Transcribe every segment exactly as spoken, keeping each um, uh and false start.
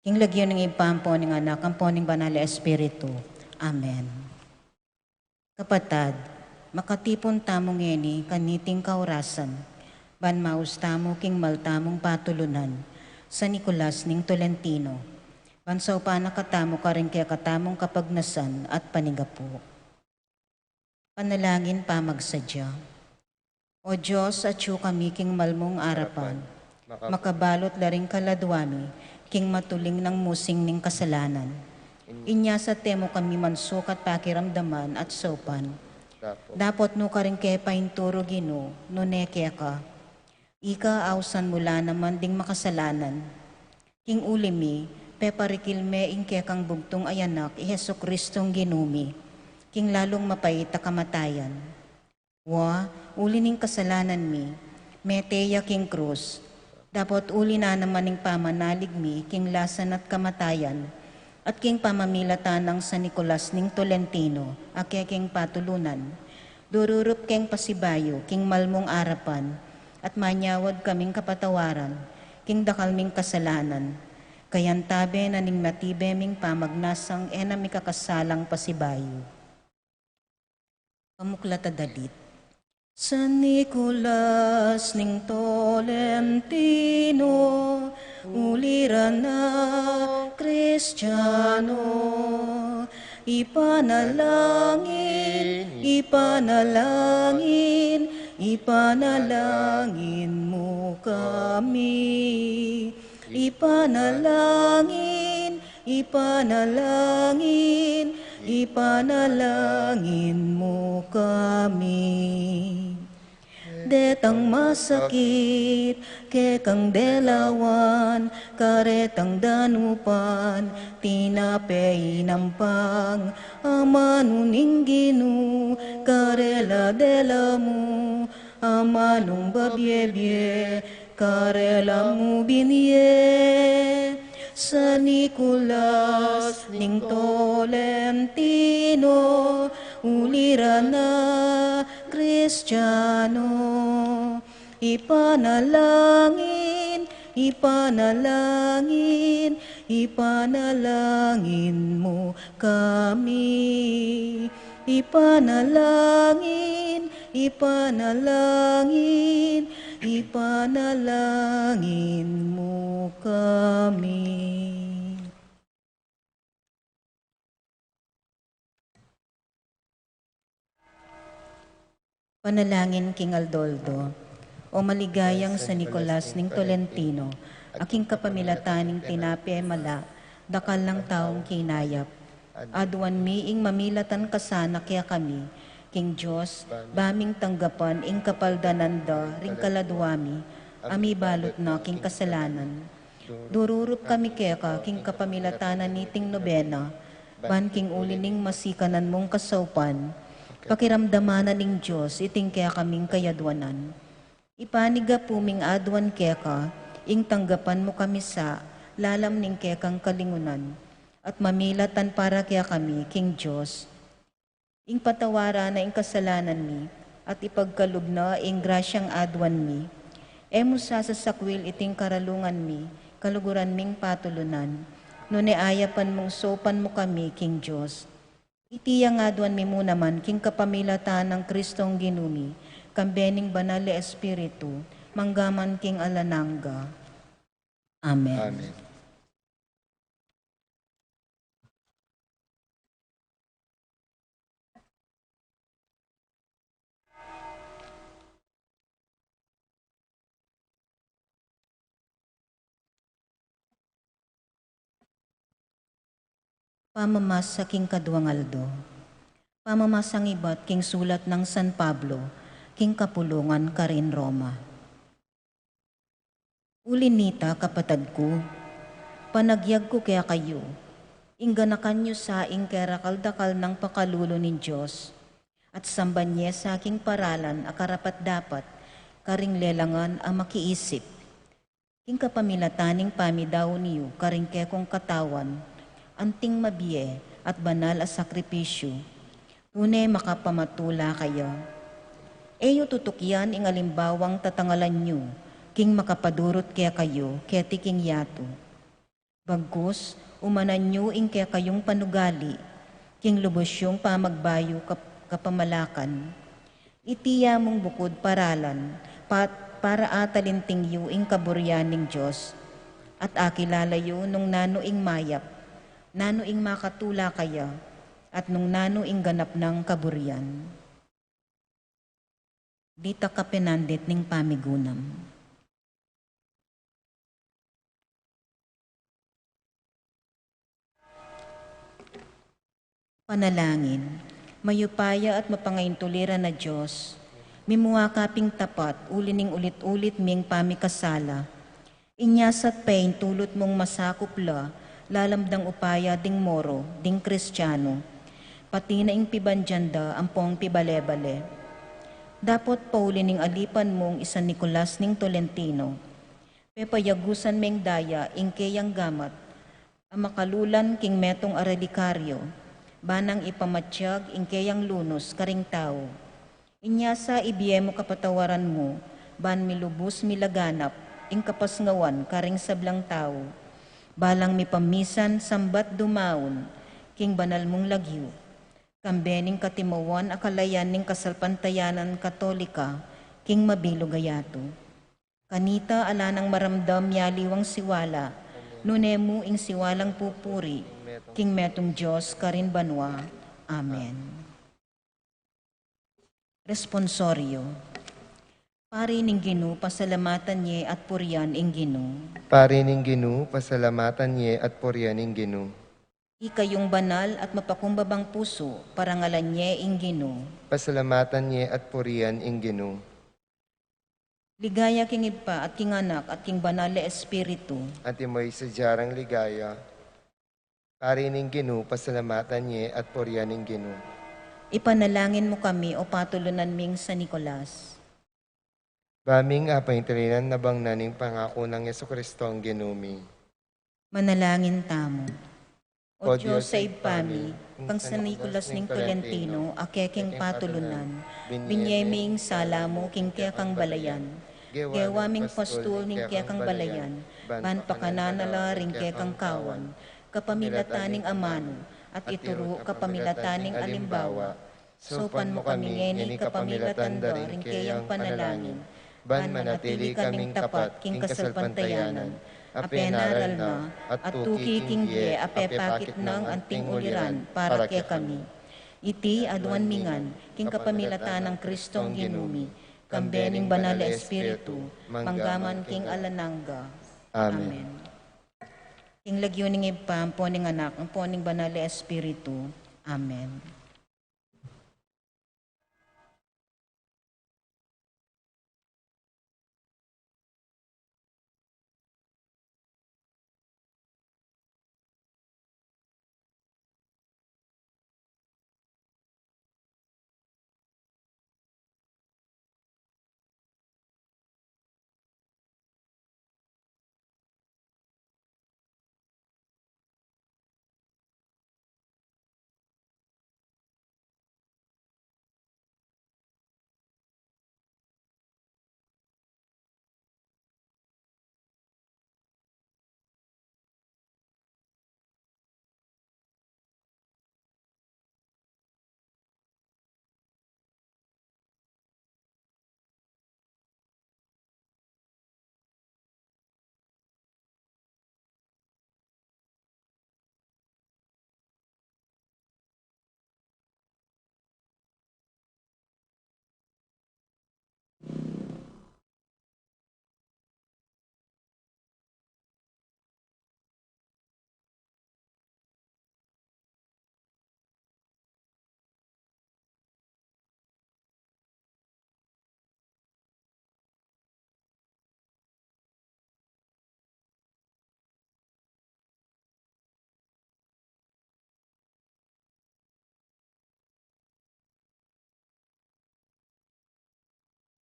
King lagyu ning Ibpa, ampo ning Anak, ampo ning Banal a Espiritu. Amen. Kapatad, makatipun tamu ngeni kaniting kaurasan, ban maus tamu king mal tamung patulunan, San Nicolas ning Tolentino, ban saupan na katamu karing kekatamung kapagnasan at panigapu. Panalangin pamagsadya. O Dios, atyu kami king mal mung arapan, makabalut la ring kaladwa mi king matuling nang musing ning kasalanan. Inya sa te mu kami mansukat pakiramdaman at saupan. Dapot nu karing kepainturu, Ginu, nune keka. Ika ausan mu la naman ding makasalanan. King uli mi, peparikil me ing kekang bugtung a Anak, i Jesucristong Ginu mi, king lalung mapait a kamatayan. Wa, uli ning kasalanan mi, mete ya king krus. Dapot uli na naman ning pamanalig mi king lasan at kamatayan, at king pamamilatan nang San Nicolas ning Tolentino, a keking patulunan, dururup keng pasibayu king mal mung arapan, at manyawad kaming kapatawaran king dakal ming kasalanan. Kayantabe na ning matibe ming pamagnasang e na mi kakasalang pasibayu. Pamuklat a dalit. San Nicolas ning Tolentino, uli ra na Kristiano, ipanalangin, ipanalangin, ipanalangin mu kami. Ipanalangin, ipanalangin, ipanalangin mu kami. Detang masakit kekang delawan, karetang danupan, tinape inampang, amanu ning Ginu, karela dela mu, amanung babiebie, karela mu binie. San Nicolas ning Tolentino, uli ra na Kristiano, ipanalangin, ipanalangin, ipanalangin mu kami. Ipanalangin, ipanalangin, ipanalangin mu kami. Panalangin king aldo-aldo. O maligayang San Nicolas ning Tolentino, a king kapamilatan ning tinape mala, dakal lang taung kinayap. Aduan mi ing mamilatan ka sana kekami king Dios, ba ming tanggapan ing kapaldanan da ring kaladwa mi, a mibalut na king kasalanan. Dururup kami keka king kapamilatan na niting nobena, ban king uli ning masikanan mung kasaupan, pakiramdaman na ning Dios iting kekaming kayadwanan. Ipanigapu ming aduan keka ing tanggapan mu kami sa lalam ning kekang kalingunan, at mamilatan para kekami king Dios. Ing patawaran na ing kasalanan mi, at ipagkalub na ing grasyang aduan mi. E mu sasasakwil iting karalungan mi, kaluguran ming patulunan, nune ayapan mung saupan mu kami king Dios. Iti yang aduan mi mu naman king kapamilatan nang Kristong Ginu mi, kambe ning Banal a Espiritu, mangga man king alang angga. Amen. Amen. Pamamasa king kaduang aldo. Pamamasang ibat king sulat nang San Pablo king kapulungan karin Roma. Uli nita, kapatad ku, panagyag ku kekayu, ing ganakan yu sa ing kerakal-dakal nang pakalulu ning Dios, at samban ye sa king paralan a karapat-dapat karing lelangan a makiisip, king kapamilatan ning pamidaun yu karing kekong katawan, anting mabie at banal a sakripisyu, tune makapamatula kaya. E yu tutukyan ing alimbawang tatangalan yu king makapadurut kekayu keti king yatu. Bagkus, umanan yu ing kekayung panugali, king lubus yung pamagbayu kap-, kapamalakan. Iti ya mung bukud paralan, pat-, para atalinting yu ing kaburian ning Dios, at akilala yu nung nanu ing mayap, nanu ing makatula kaya, at nung nanu ing ganap nang kaburian. Dita kapenandit ning pamigunam. Panalangin. Mayupaya at mapangaintuliran a Dios, mimua ka ping tapat, uli ning ulit-ulit ming pamikasala. Inya sa paintulut mung masakup la, lalam dang upaya ding Moro, ding Kristiano, pati na ing pibandian da ampong pibale-bale. Dapot pauli ning alipan mung i San Nicolas ning Tolentino, pepayagusan meng daya ing keyang gamat a makalulan king metung a relikaryo, ban nang ipamatyag ing keyang lunus karing tau. Inya sa ibie mu kapatawaran mu, ban milubus milaganap ing kapasngawan karing sablang tau, balang mipamisan sambat dumaun king banal mung lagyu, kambe ning katimawan a kalayan ning kasalpantayanan Katolika king mabilug a yatu. Kanita ala nang maramdam ya liwang siwala, nune mu ing siwalang pupuri king metung Dios karin banua. Amen. Responsorio. Pari ning Ginu, pasalamatan ye at purian ing Ginu. Pari ning Ginu, pasalamatan ye at purian ing Ginu. Ikayung banal at mapakumbabang pusu, parangalan ye ing Ginu. Pasalamatan ye at purian ing Ginu. Ligaya king Ibpa at king Anak at king Banal a Espiritu. Antimo ing sadya rang ligaya. Pari ning Ginu, pasalamatan ye at purian ing Ginu. Ipanalangin mu kami, o patulunan ming San Nicolas. Ba ming apaintulinan na bang na ning pangaku nang Jesucristo ing Ginu mi. Manalangin tamu. O Dios a Ibpa mi, kang San Nicolas ning Tolentino a keking patulunan, binye mi ing sala mu king kekang balayan. Gewa ming pastul ning kekang balayan, ban pakanan na la ring kekang kawan, kapamilatan ning amanu, at ituru kapamilatan ning alimbawa. Saupan mu kami ngeni kapamilatan da ring keyang panalangin, ban manatili kaming tapat king kasalpantayanan a penaral na, at tuki king bie a pepakit nang anting uliran para kekami. Iti aduan mi ngan king kapamilatan nang Kristong Ginu mi, kambe ning Banal a Espiritu, mangga man king alang angga. Amen. Amen. King lagyu ning Ibpa, ampo ning Anak, ampo ning Banal a Espiritu. Amen.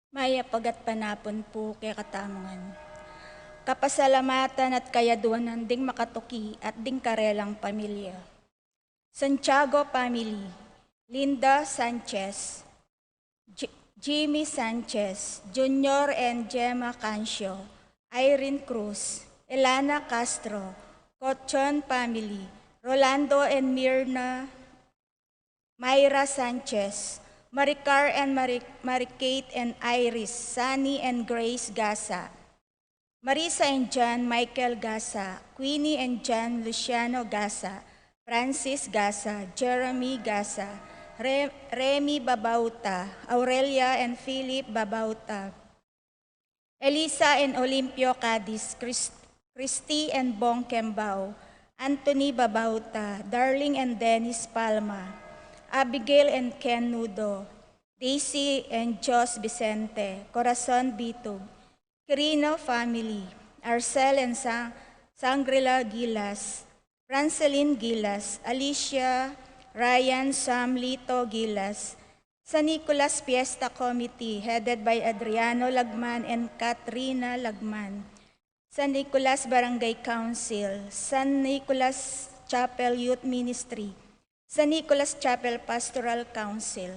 Mayap a gatpanapun pu kekatamu ngan. Kapasalamatan at kayaduanan ding makatuki at ding karelang pamilya. Santiago family, Linda Sanchez, J-, Jimmy Sanchez, Junior and Gemma Cancio, Irene Cruz, Elana Castro, Cochon family, Rolando and Mirna, Myra Sanchez, Maricar and Mari-, Maricate and Iris, Sunny and Grace Gasa, Marisa and John Michael Gasa, Queenie and John Luciano Gasa, Francis Gasa, Jeremy Gasa, Re-, Remy Babauta, Aurelia and Philip Babauta, Elisa and Olimpio Cadiz, Chris-, Christy and Bong Kembao, Anthony Babauta, Darling and Dennis Palma, Abigail and Ken Nudo, Daisy and Jos Vicente, Corazon Bitug, Quirino family, Arcel and Sa-, Sangrila Gilas, Francelin Gilas, Alicia, Ryan, Sam, Lito Gilas, San Nicolas Fiesta Committee, headed by Adriano Lagman and Katrina Lagman, San Nicolas Barangay Council, San Nicolas Chapel Youth Ministry, San Nicolas Chapel Pastoral Council.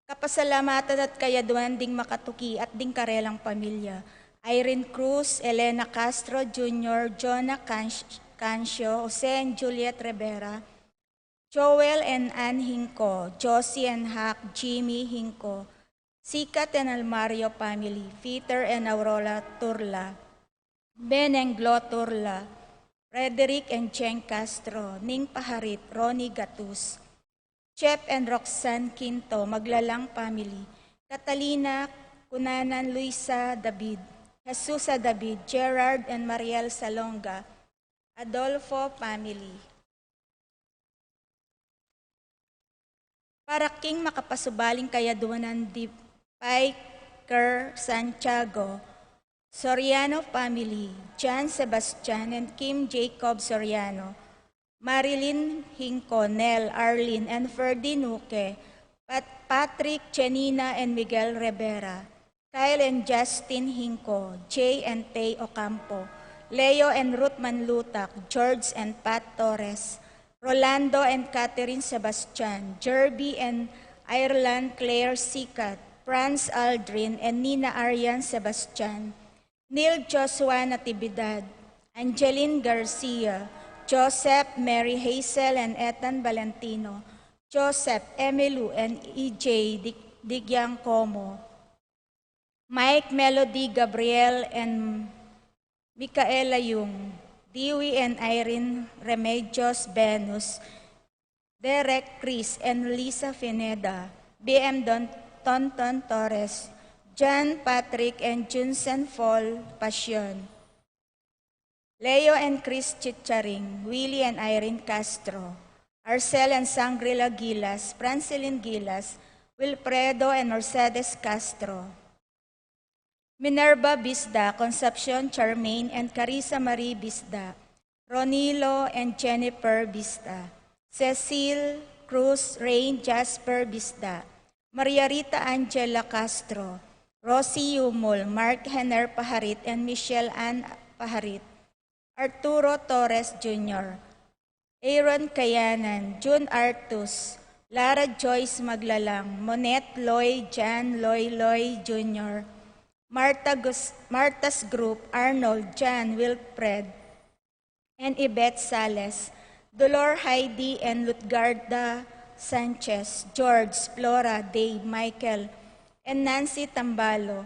Kapasalamatan at kayaduan ding makatuki at ding karelang pamilya: Irene Cruz, Elena Castro Junior, Jonah Cancio, Jose and Juliet Rivera, Joel and Ann Hinco, Josie and Hak, Jimmy Hinco, Sikat and Almario family, Peter and Aurora Turla, Ben and Glo Turla, Frederick and Cheng Castro, Ning Paharit, Ronnie Gatus, Chep and Roxanne Quinto, Maglalang family, Catalina, Cunanan, Luisa David, Jesusa David, Gerard and Mariel Salonga, Adolfo family. Para king makapasubaling kayaduanan di Piker Santiago, Soriano family, John Sebastian and Kim Jacob Soriano, Marilyn Hinco, Nel, Arlene, and Ferdy Nuque, Pat-, Patrick, Janina, and Miguel Rivera, Kyle and Justin Hinco, Jay and Tay Ocampo, Leo and Ruth Manlutak, George and Pat Torres, Rolando and Catherine Sebastian, Jerby and Ireland Claire Sikat, Franz Aldrin and Nina Arian Sebastian, Neil Joshua Natividad, Angeline Garcia, Joseph, Mary Hazel and Ethan Valentino, Joseph, Emily and E J Di-, Di Giancomo, Mike, Melody, Gabriel and Micaela Yung, Dewey and Irene Remedios Venus, Derek, Chris, and Lisa Pineda, B M Don Tonton Torres, John, Patrick, and Junsen Paul Pasion, Leo and Chris Chicharing, Willie and Irene Castro, Arcel and Sangrila Gilas, Francelin Gilas, Wilfredo and Mercedes Castro, Minerva Bisda, Concepcion Charmaine and Carissa Marie Bisda, Ronilo and Jennifer Bisda, Cecil Cruz, Rain Jasper Bisda, Maria Rita Angela Castro, Rosie Yumul, Mark Henner Paharit and Michelle Ann Paharit, Arturo Torres Junior, Aaron Kayanan, June Artus, Lara Joyce Maglalang, Monette Loy, Jan Loy Loy Junior, Martha Gus-, Martha's Group, Arnold, Jan, Wilfred, and Yvette Sales, Dolor Heidi and Lutgarda Sanchez, George, Flora, Dave, Michael, and Nancy Tambalo,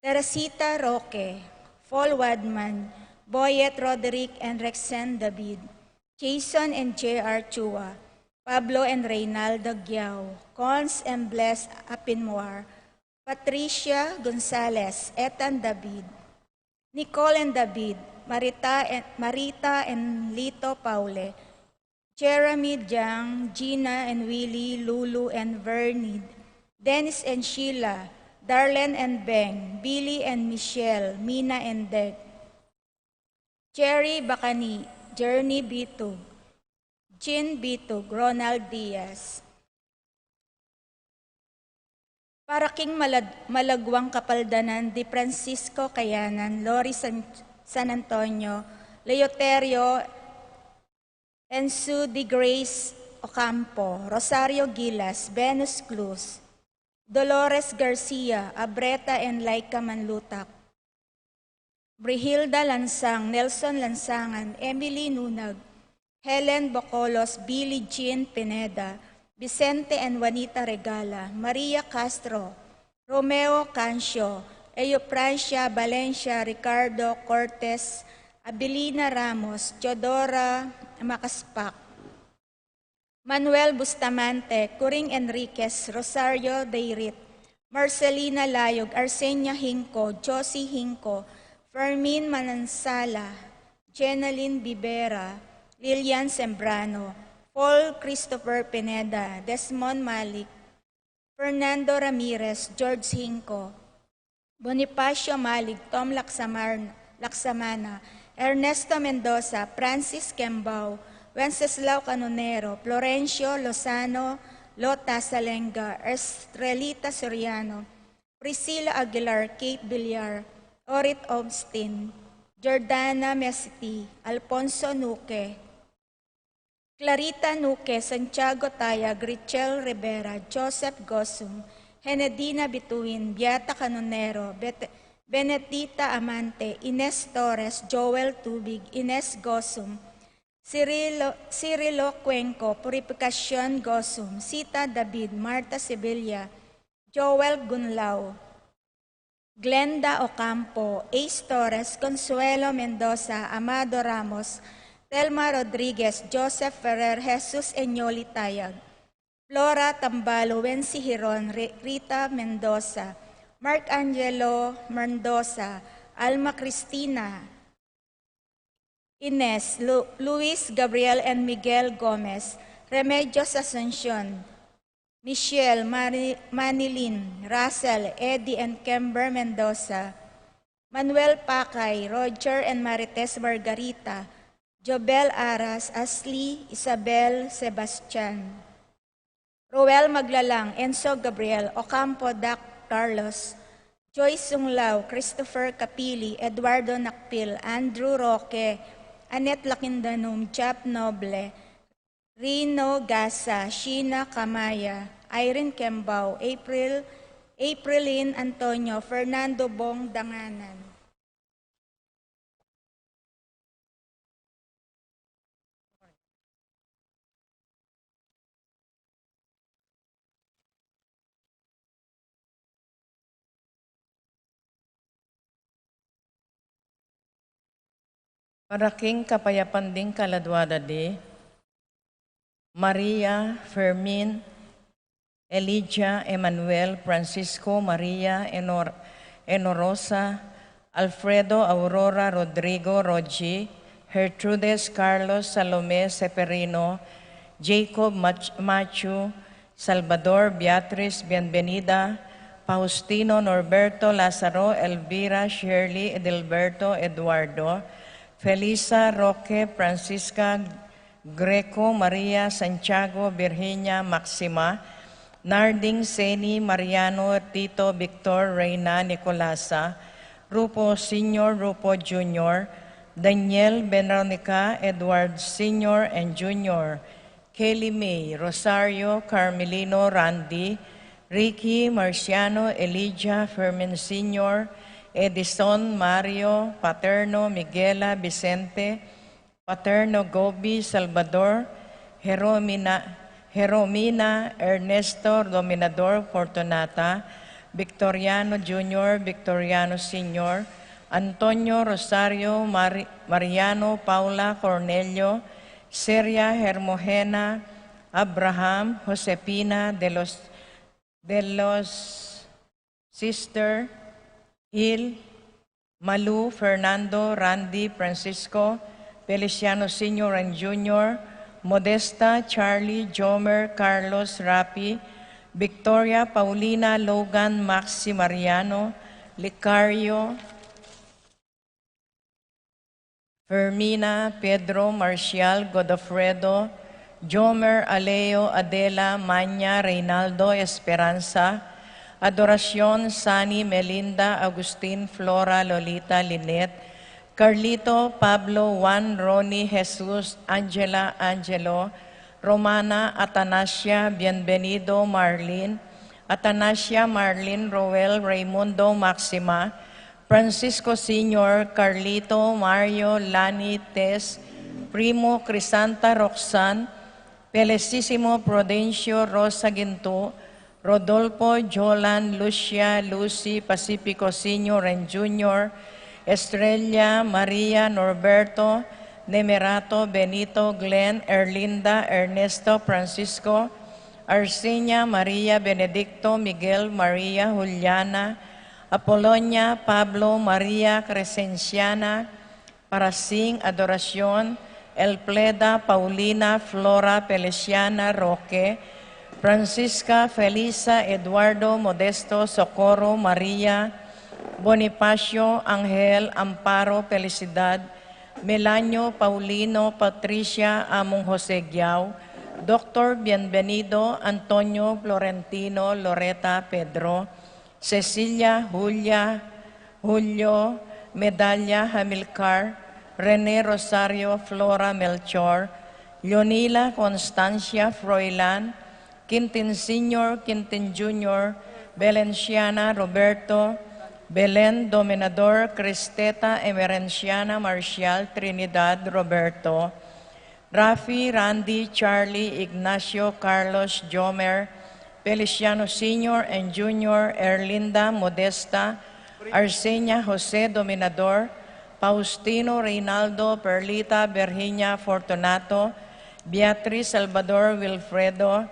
Teresita Roque, Paul Wadman, Boyet Roderick and Rexen David, Jason and J R Chua, Pablo and Reynalda Giao, Cons and Bless Apinmuar, Patricia Gonzalez, Ethan David, Nicole and David, Marita and, Marita and Lito Paule, Jeremy Jang, Gina and Willie, Lulu and Vernid, Dennis and Sheila, Darlene and Beng, Billy and Michelle, Mina and Dek, Jerry Bacani, Journey Bitug, Jean Bitug, Ronald Diaz. Para king malad-, malagwang kapaldanan di Francisco Kayanan, Lori San, San Antonio, Leoterio, Ensu di Grace Ocampo, Rosario Gilas, Venus Cruz, Dolores Garcia, Abreta and Laika Manlutak, Brihilda Lansang, Nelson Lansangan, Emily Nunag, Helen Bocolos, Billie Jean Pineda, Vicente and Juanita Regala, Maria Castro, Romeo Cancio, Eufrancia Valencia, Ricardo Cortes, Abilina Ramos, Teodora Macaspac, Manuel Bustamante, Coring Enriquez, Rosario Dayrit, Marcelina Layog, Arsenia Hinco, Josie Hinco, Fermin Manansala, Jenaline Bibera, Lilian Sembrano, Paul Christopher Pineda, Desmond Malik, Fernando Ramirez, George Hinco, Bonifacio Malig, Tom Laksamar-, Laksamana, Ernesto Mendoza, Francis Kembao, Wenceslao Canonero, Florencio Lozano, Lota Salenga, Estrelita Soriano, Priscilla Aguilar, Kate Villar, Orit Austin, Jordana Mesiti, Alfonso Nuque, Clarita Nuque, Santiago Tayag, Richel Rivera, Joseph Gosum, Henedina Bituin, Beata Canonero, Bet-, Benedita Amante, Ines Torres, Joel Tubig, Ines Gosum, Cirilo, Cirilo Cuenco, Purificacion Gosum, Sita David, Marta Sevilla, Joel Gunlao, Glenda Ocampo, Ace Torres, Consuelo Mendoza, Amado Ramos, Telma Rodriguez, Joseph Ferrer, Jesus Enyoli Tayag, Flora Tambalu, Wency Hiron, Ri-, Rita Mendoza, Mark Angelo Mendoza, Alma Cristina, Ines, Lu-, Luis Gabriel and Miguel Gomez, Remedios Asuncion, Michelle, Mari-, Manilyn, Russell, Eddie and Kember Mendoza, Manuel Pacay, Roger and Marites Margarita, Jobel Aras, Ashley, Isabel, Sebastian, Roel Maglalang, Enzo Gabriel, Ocampo Doc Carlos, Joyce Sunglao, Christopher Capili, Eduardo Nakpil, Andrew Roque, Annette Lakindanum, Jap Noble, Rino Gasa, Sheena Kamaya, Irene Kembao, April, Aprilin Antonio, Fernando Bong Danganan. Para king kapayapan ding kaladua da di Maria, Fermin, Elijah, Emmanuel, Francisco, Maria, Enor-, Enorosa, Alfredo, Aurora, Rodrigo, Rogie, Gertrudes, Carlos, Salome, Seferino, Jacob, Mach-, Machu, Salvador, Beatriz, Bienvenida, Faustino, Norberto, Lazaro, Elvira, Shirley, Edilberto, Eduardo, Felisa, Roque, Francisca, Greco, Maria, Santiago, Virginia, Maxima, Narding, Seni, Mariano, Tito, Victor, Reina, Nicolasa, Rufo Senior, Rufo Junior, Daniel, Veronica, Edward Senior and Junior, Kelly May, Rosario, Carmelino, Randy, Ricky, Marciano, Elijah, Fermin Senior, Edison, Mario, Paterno, Miguela, Vicente, Paterno, Gobi, Salvador, Jeromina, Jeromina, Ernesto, Dominador, Fortunata, Victoriano Junior, Victoriano Senior, Antonio, Rosario, Mari-, Mariano, Paula, Cornelio, Seria, Hermogena, Abraham, Josefina, de los, de los Sister, Il, Malu, Fernando, Randy, Francisco, Feliciano Senior and Junior, Modesta, Charlie, Jomer, Carlos, Rapi, Victoria, Paulina, Logan, Maxi, Mariano, Licario, Fermina, Pedro, Marcial, Godofredo, Jomer, Aleo, Adela, Manya, Reynaldo, Esperanza, Adoracion, Sani, Melinda, Agustin, Flora, Lolita, Lynette, Carlito, Pablo, Juan, Ronnie, Jesus, Angela, Angelo, Romana, Atanasia, Bienvenido, Marlene, Atanasia, Marlin, Roel, Raimundo, Maxima, Francisco Senior, Carlito, Mario, Lani, Tess, Primo, Crisanta, Roxanne, Felicissimo, Prudencio, Rosa Ginto, Rodolfo, Jolan, Lucia, Lucy, Pacifico Senior and Junior, Estrella, Maria, Norberto, Nemerato, Benito, Glenn, Erlinda, Ernesto, Francisco, Arsinia, Maria, Benedicto, Miguel, Maria, Juliana, Apolonia, Pablo, Maria, Crescenciana, Parasing, Adoracion, Elpleda, Paulina, Flora, Feliciana, Roque, Francisca, Felisa, Eduardo, Modesto, Socorro, Maria, Bonifacio, Angel, Amparo, Felicidad, Melanio, Paulino, Patricia, Among Jose Giao, Doctor Bienvenido, Antonio, Florentino, Loreta, Pedro, Cecilia, Julia, Julio, Medalia, Hamilcar, Rene, Rosario, Flora, Melchor, Leonila, Constancia, Froilan, Quintin Senior, Quintin Junior, Belenciana, Roberto, Belen, Dominador, Cristeta, Emerenciana, Marcial, Trinidad, Roberto, Rafi, Randy, Charlie, Ignacio, Carlos, Jomer, Feliciano Senior and Junior, Erlinda, Modesta, Arsenia, Jose, Dominador, Faustino, Reynaldo, Perlita, Virginia, Fortunato, Beatriz, Salvador, Wilfredo,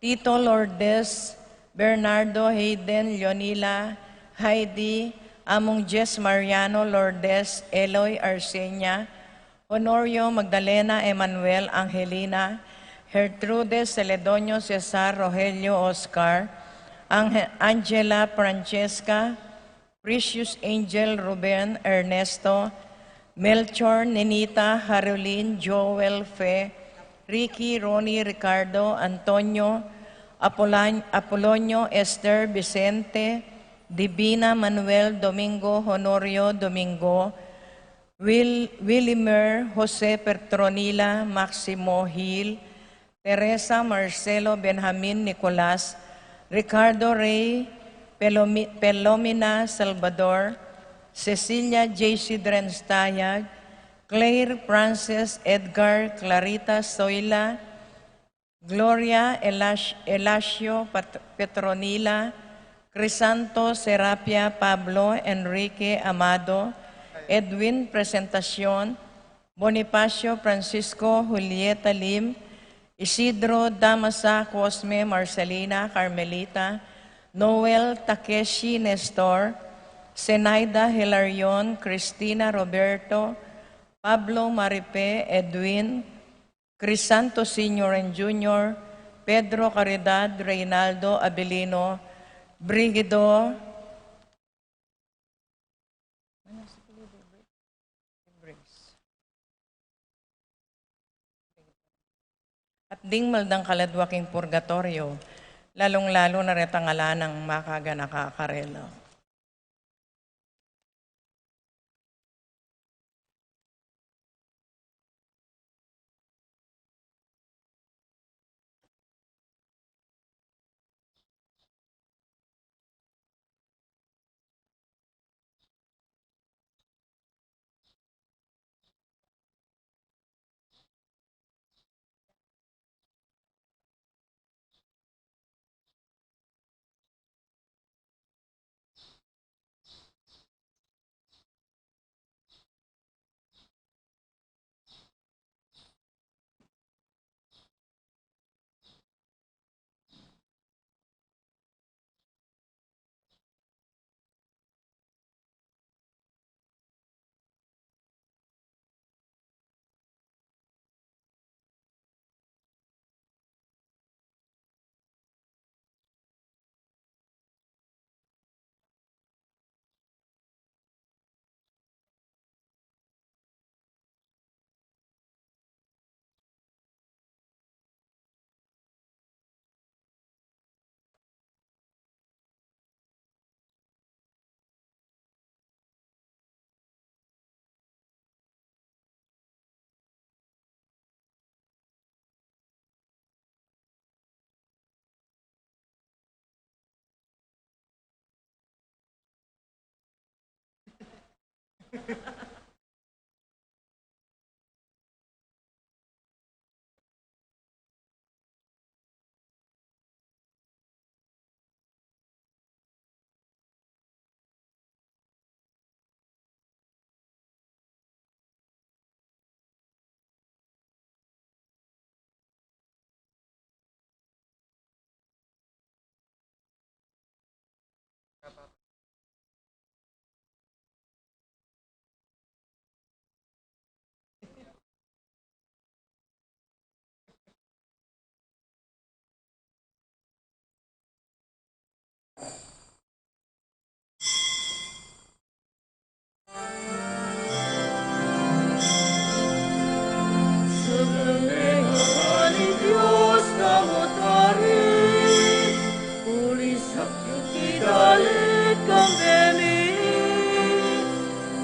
Tito, Lourdes, Bernardo, Hayden, Leonila, Heidi, Among Jess, Mariano, Lourdes, Eloy, Arsenia, Honorio, Magdalena, Emmanuel, Angelina, Gertrude, Celedonio, Cesar, Rogelio, Oscar, Ange-, Angela, Francesca, Precious, Angel, Ruben, Ernesto, Melchor, Ninita, Harulin, Joel, Fe, Ricky, Ronnie, Ricardo, Antonio, Apolan-, Apolonio, Esther, Vicente, Divina, Manuel, Domingo, Honorio, Domingo, Wil-, Willimer, Jose, Petronila, Maximo, Gil, Teresa, Marcelo, Benjamin, Nicolas, Ricardo, Rey, Pelomi-, Pelomina, Salvador, Cecilia, J C, Drenstayag, Claire, Frances, Edgar, Clarita, Soila, Gloria, Elash-, Elacio, Pat-, Petronila, Crisanto, Serapia, Pablo, Enrique, Amado, Edwin, Presentacion, Bonifacio, Francisco, Julieta, Lim, Isidro, Damasa, Cosme, Marcelina, Carmelita, Noel, Takeshi, Nestor, Zenaida, Hilarion, Cristina, Roberto, Pablo, Maripe, Edwin, Crisanto Senior and Junior, Pedro, Caridad, Reynaldo, Abilino, Brigido, at ding maldang kaladwa king purgatorio, lalung-lalu na retang ala nang makaganaka karela.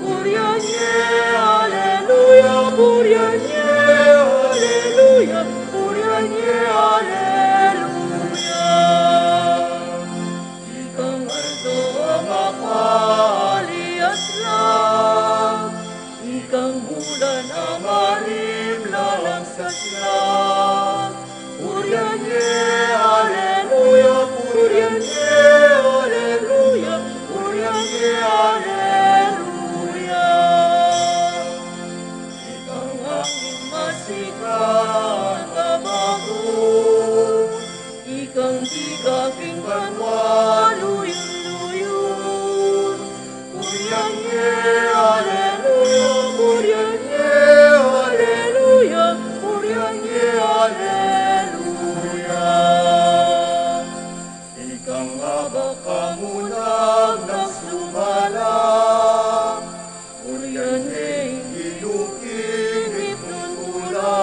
Purian ye, aleluya, purian ye, aleluya, purian ye, aleluya. Ikang aldo a mapalias la, ikang bulan a marimla lang sasla. Purian ye, aleluya, purian ye, aleluya, purian ye, aleluya. Ikang angin masikat a bagu, ikang diga king banua luyun-luyun. Purian ye, aleluya, purian ye, aleluya, purian ye, aleluya. Ikang abak a munang nagsumbala, purian ye ing Ginu king ripnun pula.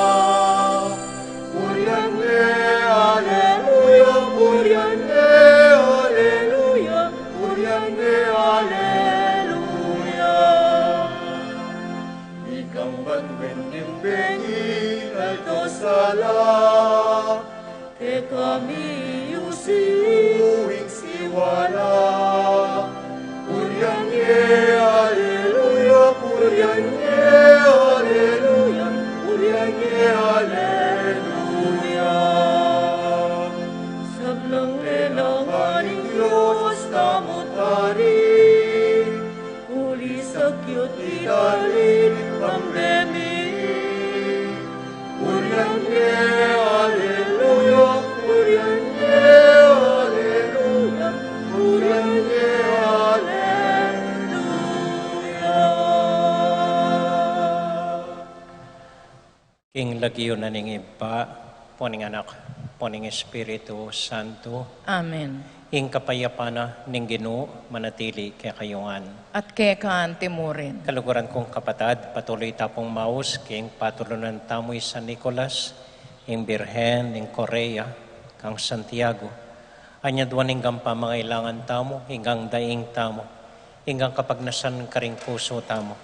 Purian ye, aleluya, purian ye, aleluya, purian ye, aleluya. Ikang banua ning bengi aldo sala, kekami yu ing siwala. Purian ye, aleluya, purian ye, aleluya, purian ye, aleluya. Sablang lelangan ning Dios tamu tari, uli sa kiyut idalin ing kambe mi. Purian ye, aleluya, purian ye, aleluya, purian ye, aleluya. King lagyu na ning Ibpa, ampo ning Anak, ampo ning Espiritu Santo. Amen. Ing kapayapan na ning Ginu manatili kekayu ngan. At keka anti mu rin. Kaluguran kung kapatad, patuloy ta pung maus king patulunan tamu i San Nicolas, ing Birhen ning Correa, kang Santiago. Anyadwan ing pamangailangan tamu, ing daing tamu, ing kapagnasan karing pusu tamu,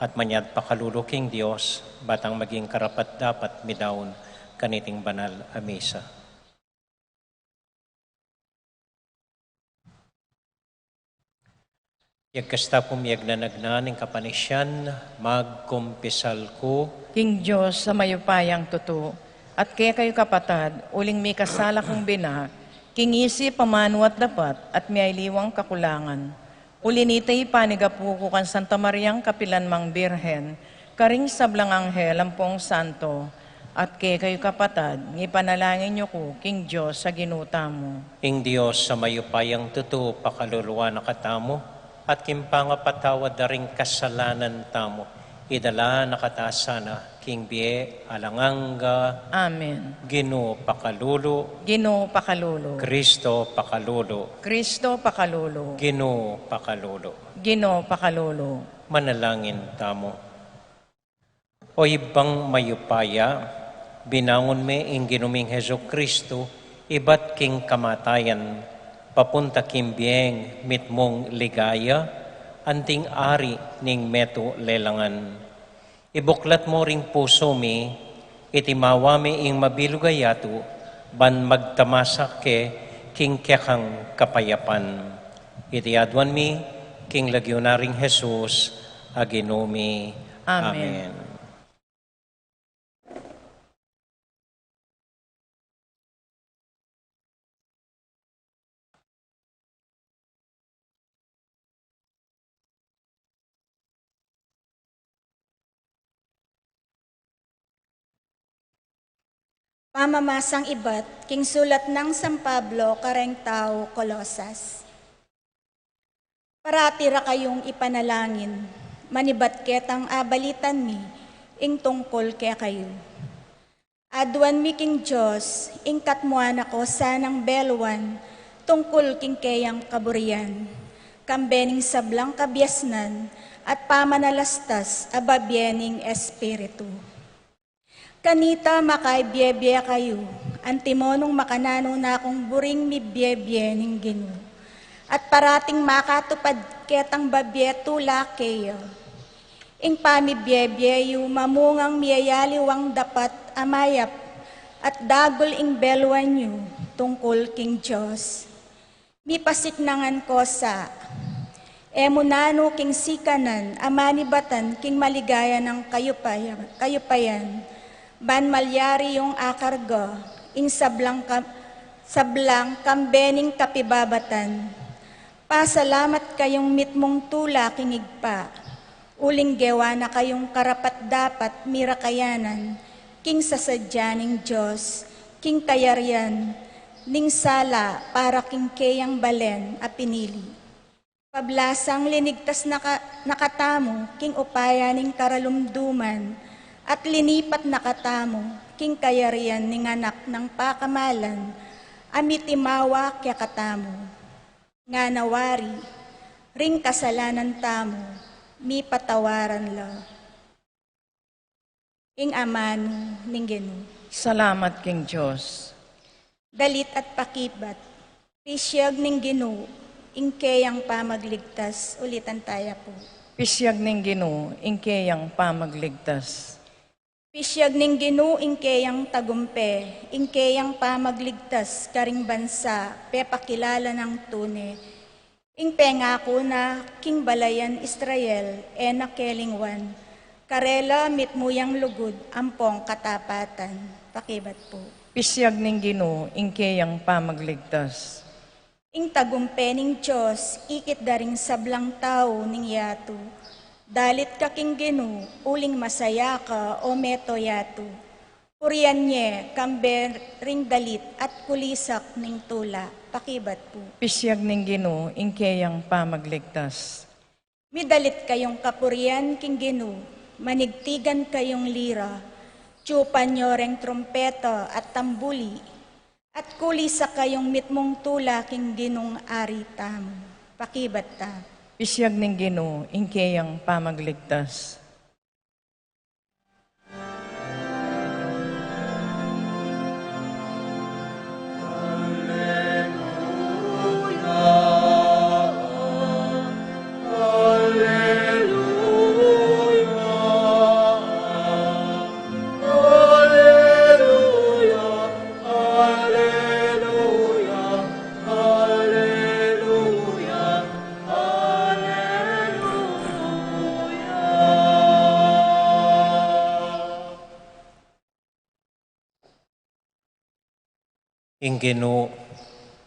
at manyad pakalulu king Dios, ba tang maging karapat-dapat midaun kaniting banal a misa. Yagkas ta pung miyagnanagnan ing kapanisian, magkumpisal ku king Dios a mayupayang tutu, at kekayu kapatad, uling mikasala kung bina, king isip, amanu at dapat, at miyaliwang kakulangan. Uli nita ipanigapu ku kang Santa Mariang kapilan mang Birhen, karing sablang anghel ampong santo, at kekayu kapatad, ipanalangin yu ku king Dios a Ginu tamu. Ing Dios a mayupayang tutu pakaluluan na katamu, at king pangapatawad da ring kasalanan tamu, idala na kata sana king bie alang angga. Amen. Ginu pakalulu. Ginu pakalulu. Kristo pakalulu. Kristo pakalulu. Ginu pakalulu. Ginu pakalulu. Manalangin tamu. O Ibpang mayupaya, binangun me ing Ginu ming Jesucristo ibat king kamatayan, papunta king bieng mitmung ligaya, anting Ari ning metung lelangan. Ibuklat mu ring pusu mi, iti mawa mi ing mabilug a yatu, ban magtamasa ke king kekang kapayapan. Iti aduan mi king lagyu na ring Jesus, a Ginu mi. Amen. Amen. Pamamasang ibat king sulat nang San Pablo kareng tau Colosas. Parati ra kayung ipanalangin, manibat ketang abalitan mi ing tungkul kekayu. Aduan mi king Dios ing katmuan a ko sanang beluan tungkul king keyang kaburian, kambe ning sablang kabiasnan at pamanalastas a babie ning Espiritu. Kanita makaibie-bie kayu, antimo nung makananu na kung buring mibie-bie ning Ginu, at parating makatupad ketang babie tula keya. Ing pamibie-bie yu mamungang miyayaliwang dapat a mayap, at dagul ing beluan yu tungkul king Dios. Mipasiknangan ko sa, e mu nanu king sikanan a manibatan king maligaya nang kayupaya-, kayupayan, ban malyari yung akarga ing sablang ka-, sablang kambe ning kapibabatan. Pasalamat kayung mitmung tula king Ibpa, uling gewa na kayung karapat-dapat mirakayanan king sasadya ning Dios, king kayarian ning sala para king keyang balen a pinili. Pablasang linigtas na ka-, na katamu king upaya ning karalumduman, at linipat na katamu king kayarian ning Anak nang pakamalan a mitimawa kekatamu. Ngana wari, ring kasalanan tamu, mipatawaran la. Ing amanu ning Ginu. Salamat king Dios. Dalit at pakibat. Pisyag ning Ginu ing keyang pamagligtas. Ulitan taya pu. Pisyag ning Ginu ing keyang pamagligtas. Pisyag ning Ginu ing keyang tagumpe, ing keyang pamagligtas karing bansa pepakilala nang tune. Ing pengaku na king balayan Israel, e na kelingwan, karela mitmu yang lugud ampong katapatan. Pakibat pu. Pisyag ning Ginu ing keyang pamagligtas. Ing tagumpe ning Dios ikit da ring sablang tau ning yatu. Dalit ka king Ginu, uling masaya ka, o meto yatu. Purian ye kambe ring dalit at kulisak ning tula. Pakibat pu. Pisyag ning Ginu ing keyang pamagligtas. Midalit kayung kapurian king Ginu, manigtigan kayung lira, tiyupan yo reng trumpeta at tambuli, at kulisak kayung mitmung tula king Ginung Ari tamu. Pakibat ta. Pisyag ning Ginu ing keyang pamagligtas. Ing Ginu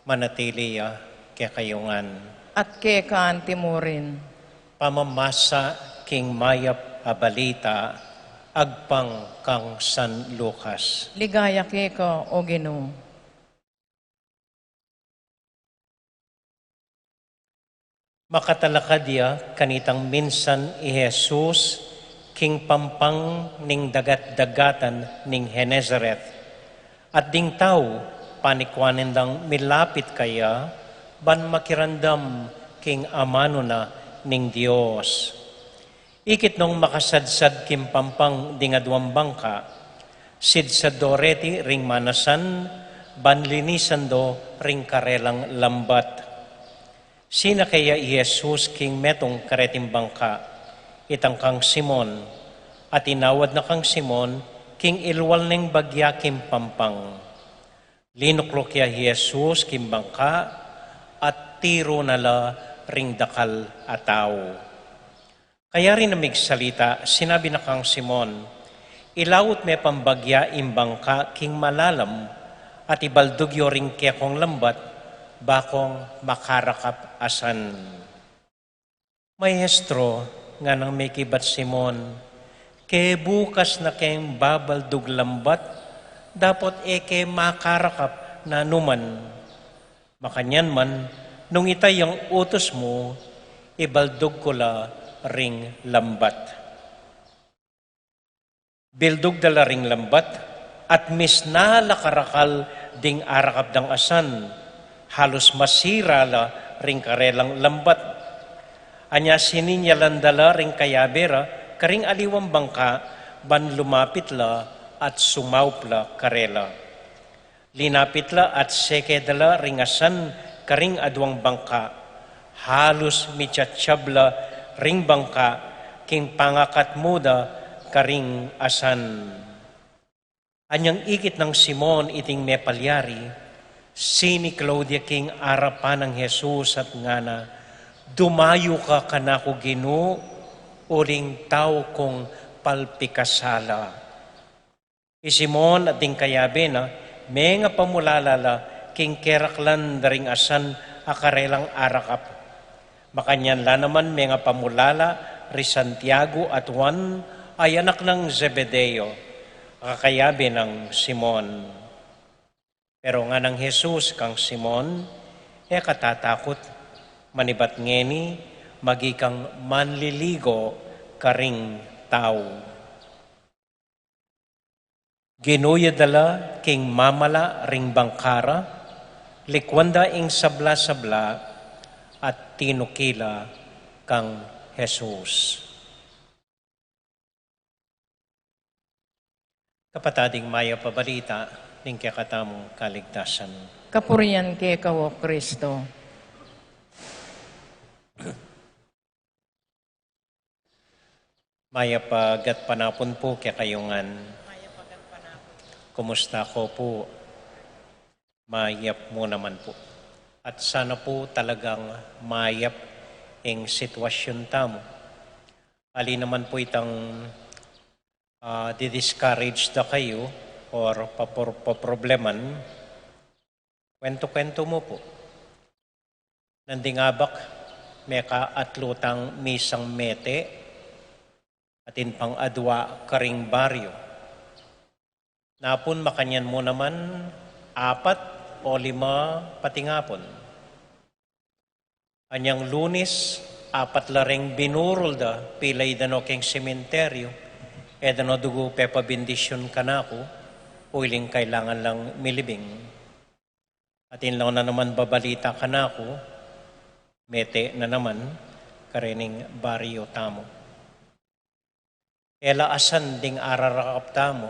manatili ya kekayu ngan. At keka anti murin. Pamamasa king mayap a balita agpang kang San Lucas. Ligaya keka, o Ginu. Makatalakad ya kanitang minsan i Jesus king pampang ning dagat-dagatan ning Genesaret. At ding tau, panikwanan dang milapit kaya, ban makiramdam king amanu na ning Dios. Ikit nong makasadsad king pampang ding aduang bangka, sidsad do reti ring manasan, ban linisan do ring karelang lambat. Sinake ya i Jesus king metung kareting bangka, itang kang Simon, at inawad na kang Simon king ilwal neng bagya king pampang. Linukluk ya i Jesus king bangka, at tiru na la ring dakal a tau. Kaya rin a migsalita, sinabi na kang Simon, "Ilaut me pambagya ing bangka king malalam, at ibaldug yo ring kekong lambat, bakong makarakap asan." "Maestro," nganang mekibat Simon, "ke bukas na keng babaldug lambat, dapot e ke makarakap nanuman. Makanyan man, nung ita yang utus mu, ibaldug ku la ring lambat." Bildug da la ring lambat, at misna la karakal ding arakap dang asan, halus masira la ring karelang lambat. Anya sininyalan da la ring kayabe ra karing aliwang bangka, ban lumapit la at sumaup la karela. Linapit la at seke da la ring asan karing aduang bangka. Halus mitsatsab la ring bangka king pangakat mu da karing asan. Anyang ikit nang Simon iting mepalyari, siniklaud ya king arapan nang Jesus at ngana, "Dumayu ka kanaku, Ginu, uling tau kung palpikasala." I Simon at ding kayabe na, mengapamulala la king keraklan da ring asan a karelang arakap. Makanyan la naman mengapamulala ri Santiago at Juan a anak nang Zebedeo, a kakayabe nang Simon. Pero nganang Jesus kang Simon, "E ka tatakut, manibat ngeni, maging kang manliligo karing tau." Ginuyu da la king mamala ring bangka ra, likuan da ing sabla-sabla, at tinuki la kang Jesus. Kapatad, ing mayap a balita ning kekatamung kaligtasan. Kapurian keka, O Kristo. Mayap a gatpanapun pu kekayu ngan. Kumusta ko pu? Mayap mu naman pu. At sana pu talagang mayap ing sitwasyun tamu. Ali naman pu itang, ah, di-discourage da kayu or papor-, paprobleman, kwentu-kwentu mu pu. Nanding abak, mekaatlu tang misang mete, atin pang adua karing baryo. Napun makanyan mu naman, apat o lima patingapun. Anyang Lunis, apat la reng binurul da, pilay da no keng sementeryo, e da no dugu pepabendisyun kanaku, uling kailangan lang milibing. Atin lang na naman babalita kanaku, mete na naman karening baryo tamu. E la asan ding ararakap tamu,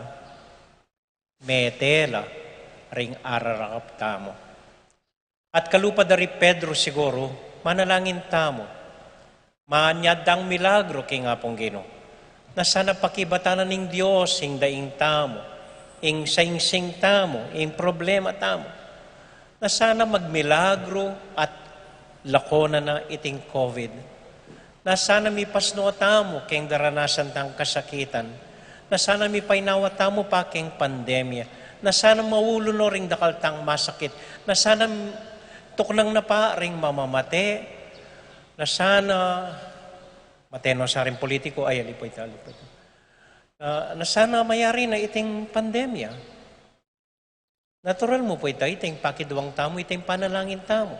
mete la ring ararakap tamu. At kalupa da ri Pedro siguru, manalangin tamu. Manyad dang milagro king Apung Ginu. Na sana pakibatan na ning Dios ing daing tamu, ing saingsing tamu, ing problema tamu. Na sana magmilagro at lakonan na iting COVID. Na sana mipasnu tamu keng daranasan tang kasakitan. Na sana mipainawa tamu pa keng pandemya. Na sana maulu no ring dakal tang masakit. Na sana tuknang na pa ring mamamate. Na sana, mate no sa ring politiku, ay, ali pu ita, ali pu ita. Ah, na sana mayari na iting pandemya. Natural mu pu ita, iting pakiduang tamu, iting panalangin tamu.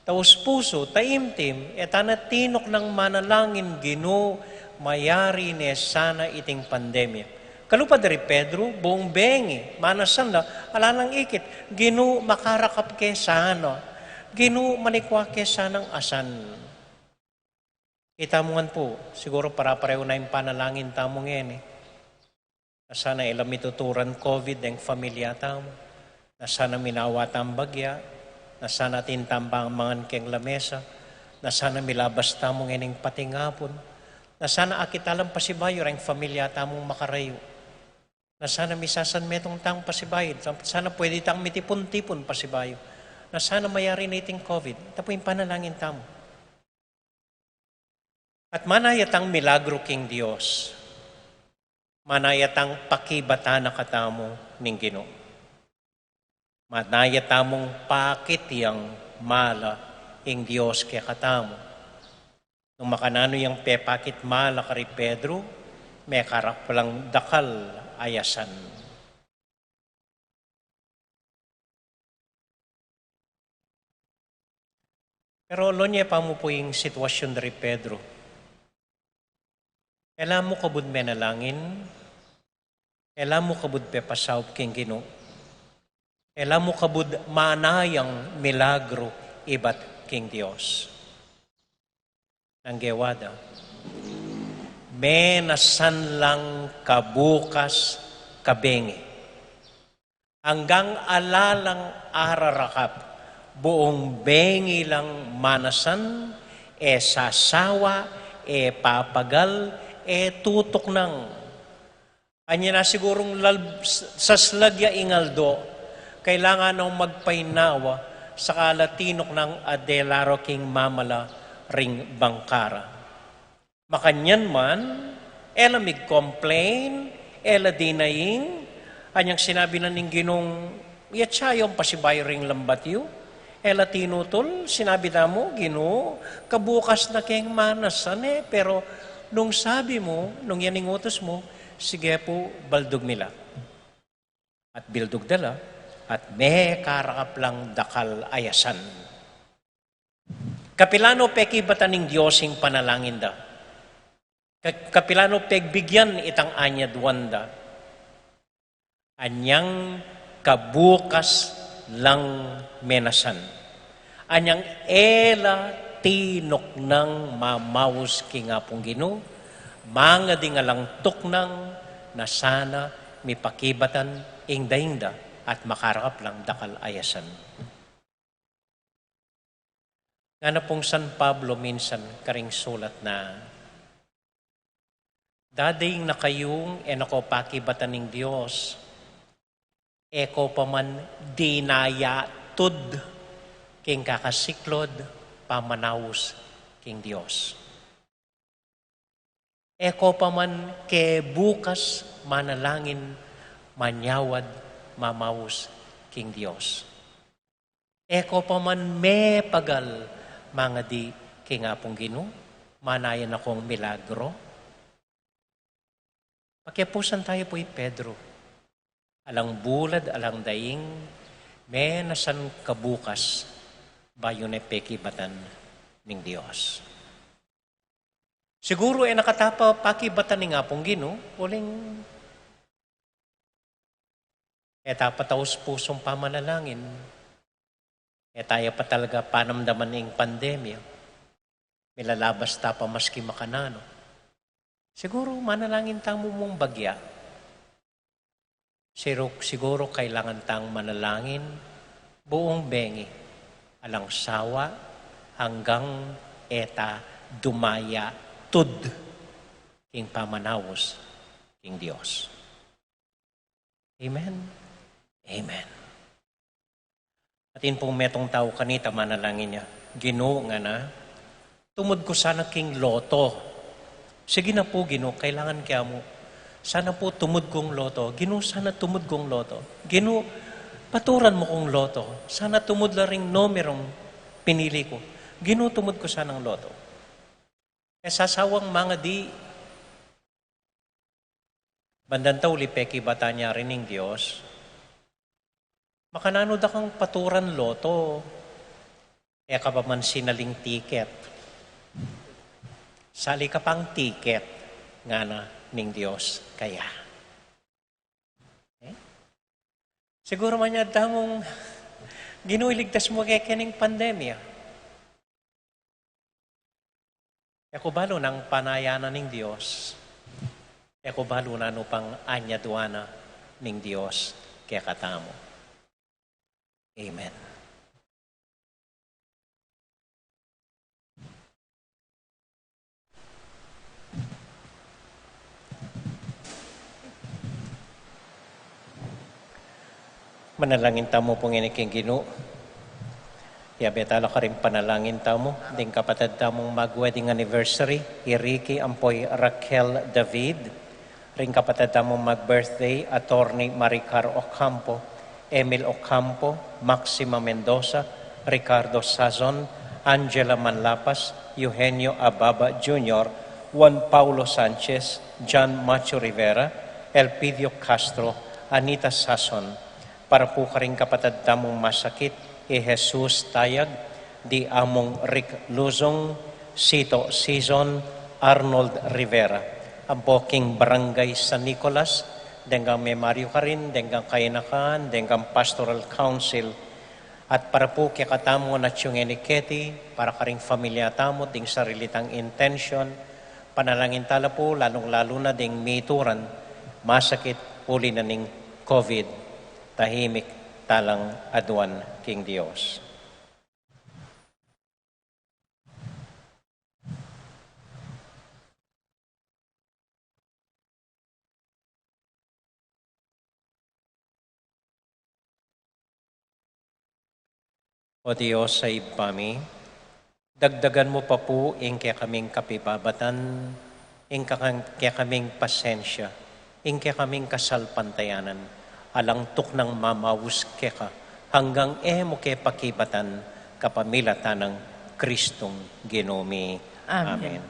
Taus pusu, taimtim, e tana tinuknang manalangin, Ginu, mayari ne sana iting pandemya. Kalupa da ri Pedro, buung bengi, manasan la, ala nang ikit, Ginu, makarakap ke sana. Ginu, manikwa ke sanang asan. Itamu ngan pu, siguru pare-parehu na ing panalangin tamu ngeni. Na sana e la mituturan COVID deng familia tamu. Na sana minawa tang bagya. Na sana atin tang mangan keng lamesa. Na sana milabas tamu ngening patingapun. Na sana akit tamu lang pasibayu reng familia tamung makarayu. Na sana misasanmetung tang pasibayu. Sa-, sana pwede tang mitipun-tipun pasibayu. Na sana mayari na iting COVID. Ita pu ing panalangin tamu. At manaya tang milagru king Dios, manaya tang pakibatan na katamu ning Ginu. Manaya tamung pakit yang mala ing Dios kekatamu. Nung makananu yang pepakit mala kari Pedro, mekarap lang dakal a yasan. Pero lonye pa mu pu ing sitwasyun dari Pedro. E la mu kabud menalangin, e la mu kabud pepasaup king Ginu, e la mu kabud manayang milagru ibat king Dios. Nung gewa da, menasan lang kabukas kabengi. Anggang ala lang ararakap, buung bengi lang manasan, e sasawa, e papagal, e tutuknang. Anya na sigurung lal-, saslag ya ing aldo, kailangan nang magpainawa, saka la tinuknang a de la ro king mamala ring bangka ra. Makanyan man, e la mig-complain, e la denying, anyang sinabi na ning Ginung, "Yatsa yung pasibayu ring lambat yu." E la tinutul, sinabi da mu, "Ginu, kabukas na keng manasan e, pero nung sabi mu, nung yan ing utus mu, sige pu, baldug mi la." At bildug da la, at mekarakap lang dakal a yasan. Kapilanu pekibatan ning Dios ing panalangin da? Ka-, kapilanu pegbigyan itang anyaduan da? Anyang kabukas lang menasan. Anyang e la tinuknang mamaus king Apung Ginu, mangadi nga lang tuknang na sana mipakibatan ing daing da at makarakap lang dakal a yasan. Ngana pung San Pablo minsan karing sulat na, "Dadaing na kayung e na ko pakibatan ning Dios, e ko pa man dinaya tud king kakasiklud pamanaus king Dios." E ko pa man kebukas manalangin, manyawad, mamaus king Dios. E ko pa man mepagal mangadi king Apung Ginu, manaya na kung milagro. Pakiapusan tayu pu i Pedro. Alang bulad, alang daing, menasan kabukas, bayu ne pekibatan ning Dios. Siguru e na kata pa pakibatan ning Apung Ginu, uling e ta pa taus pusung pamanalangin, e ta ya pa talaga panamdaman ing pandemya, milalabas ta pa maski makananu. Siguru manalangin tamu mung bagya. Siru-, siguru kailangan tang manalangin buung bengi, alang sawa, hanggang e ta dumaya tud king pamanaus king Dios. Amen. Amen. Atin pung metung tau kanita manalangin ya, "Ginu," ngana, "tumud ku sana king loto." Sige na pu, Ginu, kailangan ke mu. "Sana pu tumud kung loto. Ginu, sana tumud kung loto. Ginu, paturan mu kung loto. Sana tumud la ring numerung pinili ku. Ginu, tumud ku sanang loto." E sasawang mangadi. Bandang tauli pekibatan ya rin ning Dios. Makananu da kang paturan loto, e ka pa man sinaling tiket. Sali ka pang tiket, ngana ning Dios kaya. E? Siguru manyad tamung, "Ginu, iligtas mu ke kening pandemya." E ku balu nang panayan na ning Dios. E ku balu nanu pang anyaduan na ning Dios kekatamu. Amen. Manalangin tamu pu ngeni king Ginu. Yabe tala karing panalangin tamu, ding kapatad tamung mag-wedding anniversary, i Ricky ampo i Raquel David, ring kapatad tamung mag-birthday, Attorney Maricar Ocampo, Emil Ocampo, Maxima Mendoza, Ricardo Sazon, Angela Manlapas, Eugenio Ababa Junior, Juan Paulo Sanchez, John Macho Rivera, Elpidio Castro, Anita Sazon, para pu karing kapatad tamung masakit, i Jesus Tayag, di Among Rick Luzon, Sito Sison, Arnold Rivera, ampo king Barangay San Nicolas, denggang Memario karin, denggang kainakan, denggang Pastoral Council, at para pu kekatamu ngan atiu ngeni keti, para karing familia tamu, ding sarili tang intention, panalangin tala pu, lalung-lalu na ding mituran masakit uli na ning COVID. Tahimik talang aduan king Dios. O Dios a Ibpa mi, dagdagan mu pa pu ing kekaming kapibabatan, ing kakang-, kekaming pasensya, ing kekaming kasalpantayanan, alang tuknang mamaus keka, anggang e mu ke pakibatan, kapamilatan nang Kristong Ginu mi. Amen. Amen.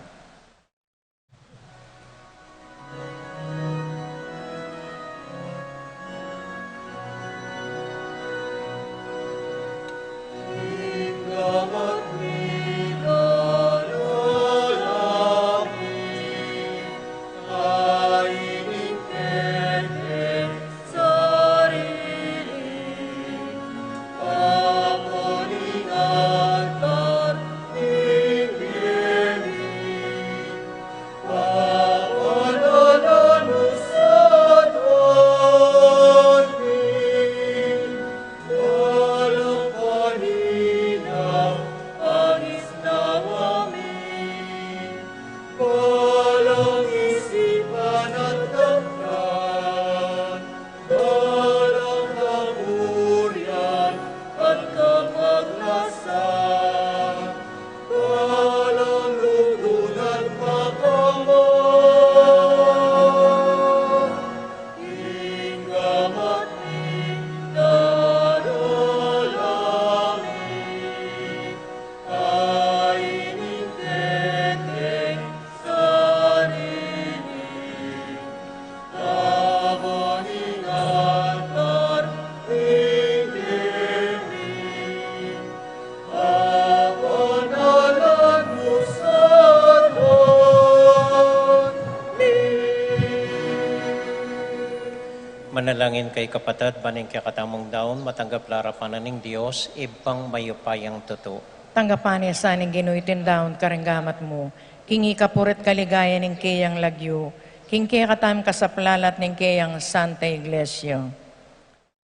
Manalangin kayu kapatad, ban ing kekatamung daun matanggap la arapan na ning Dios, Ibpang mayupayang tutu. Tanggapan na sa ning Ginu iting daun karing gamat mu, king ikapuri at kaligayan ning keyang lagyu, king kekatamung kasaplalan at ning keyang Santa Iglesia.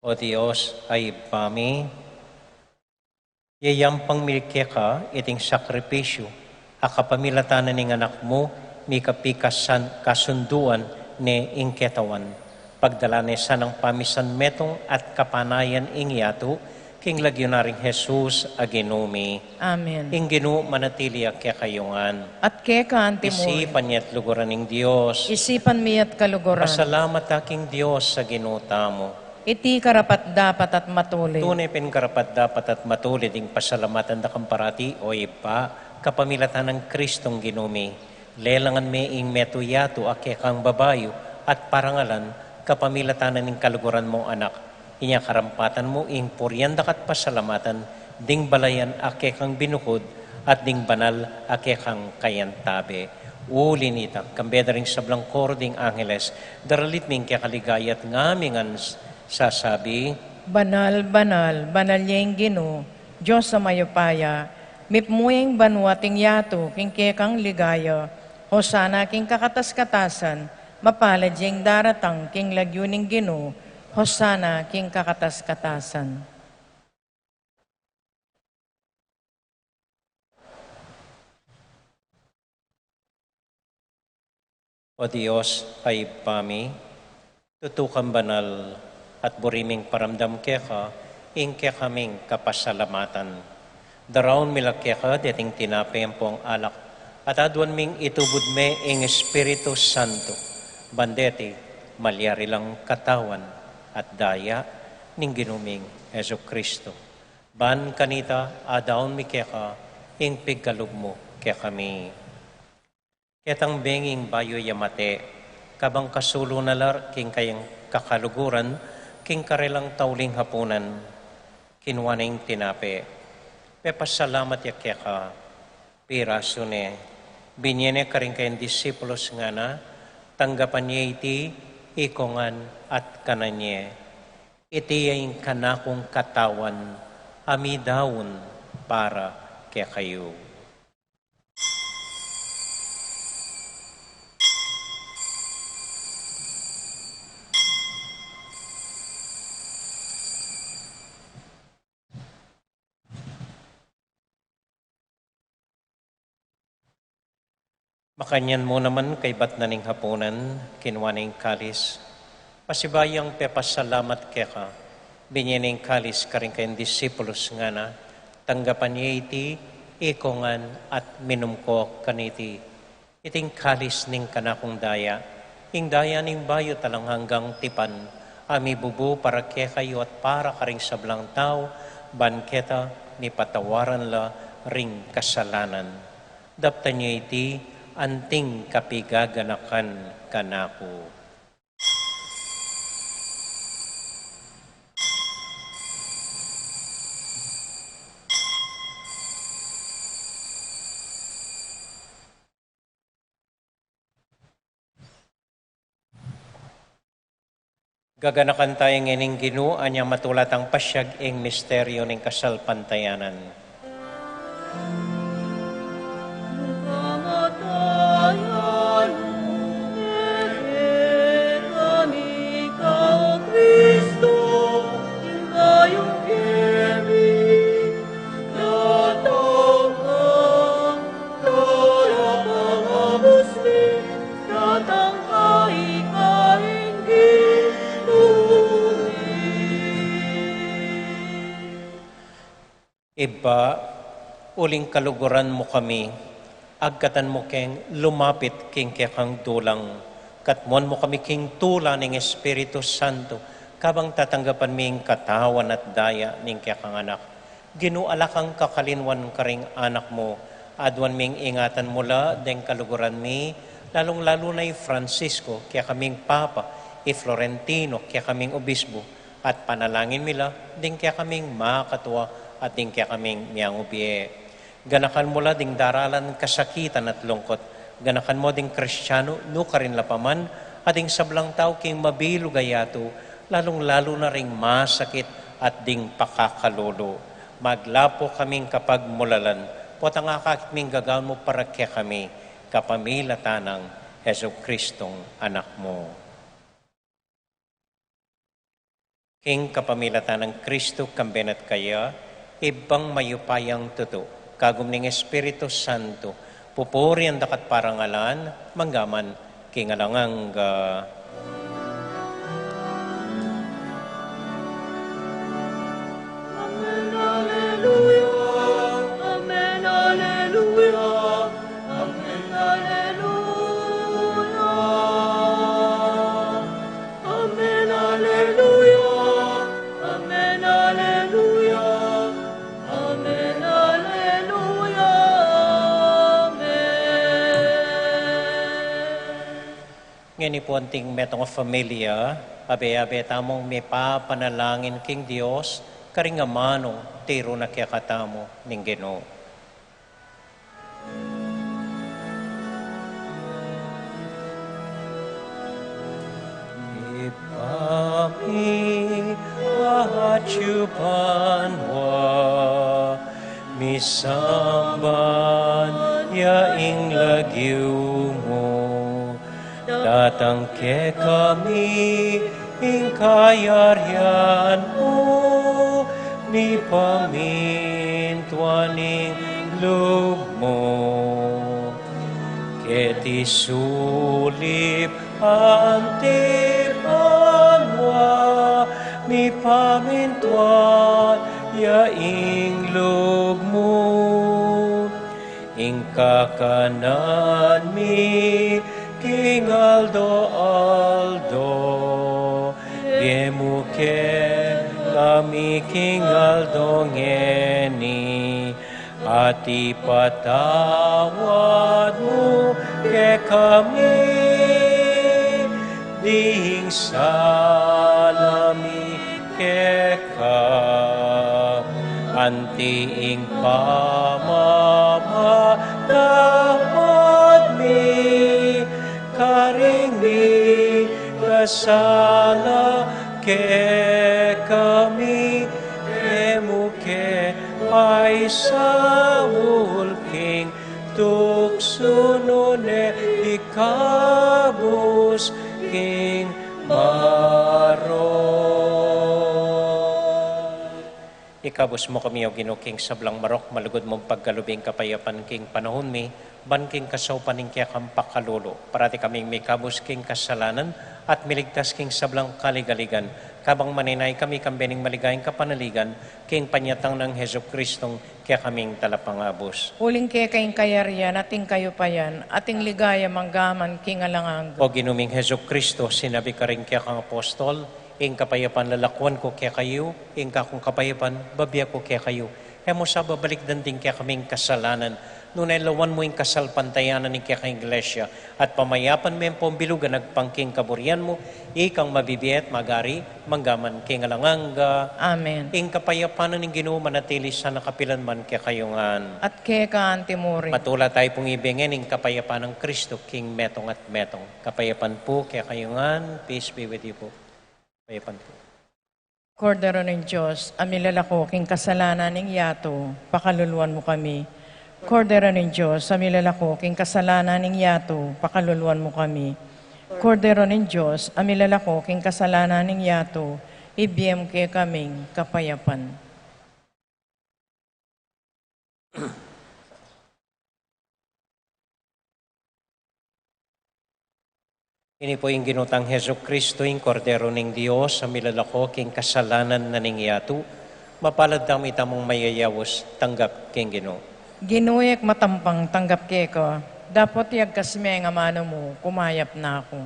O Dios a Ibpa mi, yayampang mi keka iting sakripisyu a kapamilatan na ning Anak mu, mikapikasan kasunduan ne ing ketawan. Pagdalan ne sanang pamisan metung at kapanayan ing yatu, king lagyu na ring Jesus a Ginu mi. Amen. Ing Ginu manatili ya kekayu ngan. At keka anti mu. Isipan ye at luguran ing Dios. Isipan mi at kaluguran. Pasalamat ta king Dios a Ginu tamu. Iti karapat-dapat at matulid. Tune pin karapat-dapat at matulid ing pasalamatan da kang parati, o Ibpa, kapamilatan nang Kristong Ginu mi. Lelangan me ing metung a yatu a kekang babayu at parangalan kapamilatan na ning kaluguran mung Anak. Inya karampatan mu ing purian da ka at pasalamatan ding balayan a kekang binukud at ding banal a kekang kayantabe. Uli nita, kambe da ring sablang koro ding angeles, daralit mi ing keka ligaya at ngami ngan s-, sasabi: Banal, banal, banal ya ing Ginu, Dios a mayupaya, mipmu ya ing banua at ing yatu king kekang ligaya. Hosana king kakatas-katasan, mapalad ya ing daratang king lagyu ning Ginu, Hosana king kakatas-katasan. O Dios a Ibpa mi, tutu kang banal, at buri ming paramdam keka ing kekaming kapasalamatan. Daraun mi la keka deting tinape ampong alak, at aduan ming itubud me ing Espiritu Santo, ban deti malyari lang katawan at daya ning Ginu ming Jesucristo. Ban kanita, adaun mi keka ing pigkalub mu kekami. Ketang benging bayu ya mate, kabang kasulu na la king kayang kakaluguran, king karelang tauling hapunan, kinua ne ing tinape, pepasalamat ya keka, pirasu ne, binye ne karing kayang disipulus, ngana: Tanggapan ye iti ikongan at kanan ye. Iti ya ing kanakung katawan a midaun para kekayu. Makanyan mu naman kaibat na ning hapunan, kinua ne ing kalis, pasibayu yang pepasalamat keka, binye ne ing kalis karing kayang disipulus, ngana: Tanggapan ye iti ikongan at minum ko kaniti. Iti ing kalis ning kanakung daya, ing daya ning bayu at alang anggang tipan, a mibubu para kekayu at para karing sablang tau, ban keta mipatawaran la ring kasalanan. Daptan ye iti anting kapigaganakan kanaku. Gaganakan taya ngening Ginu, anya matula tang pasiag ing misteryu ning kasalpantayanan. Ibpa, uling kaluguran mu kami, agkatan mu keng lumapit king kekang dulang, katmuan mu kami king tula ning Espiritu Santo, kabang tatanggapan mi ing katawan at daya ning kekang Anak. Ginu, ala kang kakalinwan karing anak mu, aduan ming ingatan mu la deng kaluguran mi, lalung-lalu na i Francisco, kekaming Papa, i Florentino, kekaming Obisbu, at panalangin mi la ding kekaming makatua at ding kekaming miangubie. Ganakan mu la ding daralan kasakitan at lungkut. Ganakan mu ding Kristianu, nukarin la pa man, at ding sablang tau king mabilug a yatu, lalung-lalu na ring masakit at ding pakakalulu. Maglapu kaming kapagmulalan, potang akakit ming gagawan mu para kekami, kapamilatan nang Jesucristong Anak mu. King kapamilatan nang Kristu, kambe na at kaya, Ibpang mayupayang tutu, kagum ning Espiritu Santo, pupurian da ka at parangalan, mangga man king alang angga. Amen, alleluia. Amen, alleluia. Amen, alleluia. Amen, alleluia. Amen, alleluia. Amen, alleluia. Amen. Ngeni pu, anting metung a familia, abe-abe tamung mipapanalangin king Dios, karing amanung tiru na kekatamu ning Ginu. Ibpa mi, atsu ka banua, misamban ya ing lagyu mu, datang kekami ing kayarian mu, mipamintuan ing lub mu keti sulip anti banua. Mipamintuan ya ing lub mu Ing kakanan mi king aldo-aldo, ibie mu kekami king aldo ngeni, at ipatawad mu kekami ding sala mi keka, anti ing pamamatawad mi karing mikasala kekami, e mu ke paisaul king tuksu, nune ikabus king marok. Ikabus mu kami, O Ginu, king sablang marok, malugud mung pagkalub ing kapayapan king panaun mi, ban king kasaupan ning kekang pakalulu, parati kaming mikabus king kasalanan at miligtas king sablang kaligaligan, kabang manenaya kami king bie ning maligayang kapanaligan, king panyatang nang Jesucristong kekaming Talapangabus. Uling keka ing kayarian at ing kayupayan at ing ligaya mangga man king alang angga. O Ginu ming Jesucristo, sinabi karing kekang apostol, ing kapayapan lalakuan ku kekayu, ing kakung kapayapan bibie ku kekayu. E mu sa babalikdan ding kekaming kasalanan, nune lawan mu ing kasalpantayanan ning kekang Iglesia, at pamayapan me ampong bilugan agpang king kaburian mu, ikang mabibie at magari mangga man king alang angga. Amen. Ing kapayapan ning Ginu manatili sana kapilan man kekayu ngan. At keka anti murin. Matula tayu pung ibie ngeni ing kapayapan nang Kristo king metung at metung. Kapayapan pu kekayu ngan, peace be with you po. Kapayapan pu. Kordero ning Dios, a milalako king kasalanan ning yatu, pakaluluan mu kami. Kordero ning Dios, a milalako king kasalanan ning yatu, pakaluluan mu kami. Kordero ning Dios, a milalako king kasalanan ning yatu, ibie mu kekaming kapayapan. Ini pu ing Ginu tang Jesucristo, ing Kordero ning Dios, a milalako king kasalanan na ning yatu. Mapalad tamu itamung mayayaus tanggap king Ginu. Ginu, e ku matampang tanggap keka, dapot iyagkas me ing amanu mu, kumayap na ku.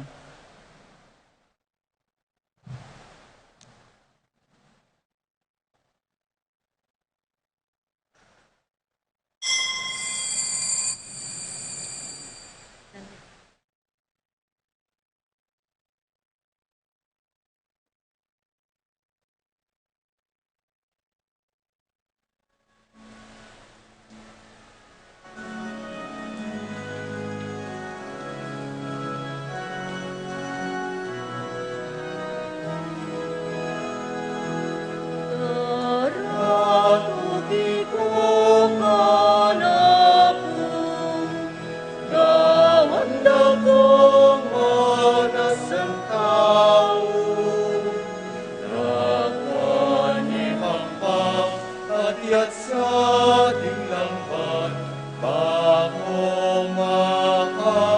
Sa ding lambat, bako makarako,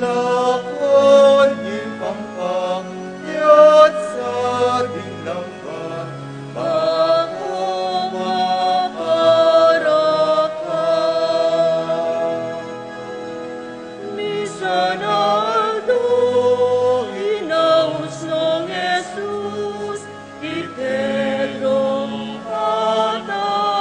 lakuan ing pampakayat sa ding lambat, bako makarako. Misan aldo inaus nong Jesus i Pedrong patay.